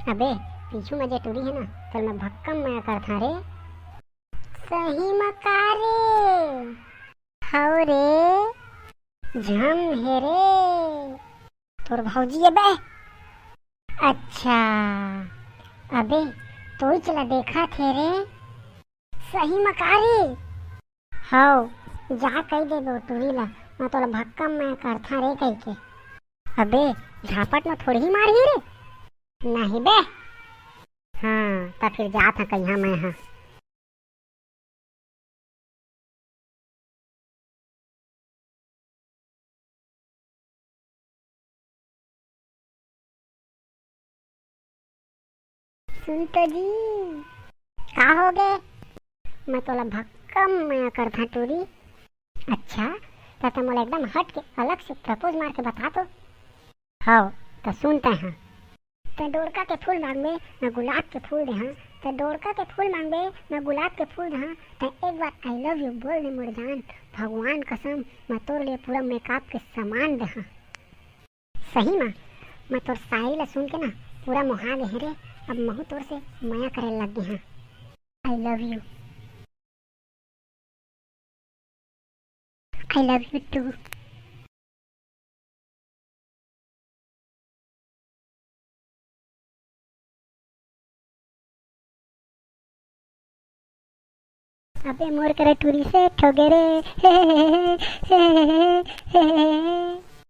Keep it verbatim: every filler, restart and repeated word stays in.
अबे, पीछू में जे टूरी हे ना, तोला मैं भक्कम मया करथां रे। सही म का रे? हव रे, झम हे रे। तोर भौजी ए बे। अच्छा, अबे, तोइच ला देखत हे रे। सही म का रे? हव, जा कहि देबे ओ टूरी ला, मैं तोला भक्कम मया करथां रे कहिके। अबे, झापट म थोड़ही मारही रे। नहीं बे। हाँ, त फिर जात हं कहिहां मैं हा। सुन तो जी। का होगे? मैं तोला भक्कम मया करथां टूरी। अच्छा, त तैं मोला एकदम हट के अलग से propose मार के बता तो। हव, त सुन तैं हा। तैं डोड़का के फूल मांगबे, मैं गुलाब के फूल देहां। तैं डोड़का के फूल मांगबे, मैं गुलाब के फूल देहां। तैं एक बार I love you बोल दे मोर जान, भगवान कसम, मैं तोर लिए पूरा मेकअप के सामान देहां। सही म, मैं तोर शायरी ला सुन के ना पूरा मोहा गे हंव रे। अब महूं तोर से मया करे लग गे हंव। I love you। I love you too। अबे मोर करा टूरी set होगे रे।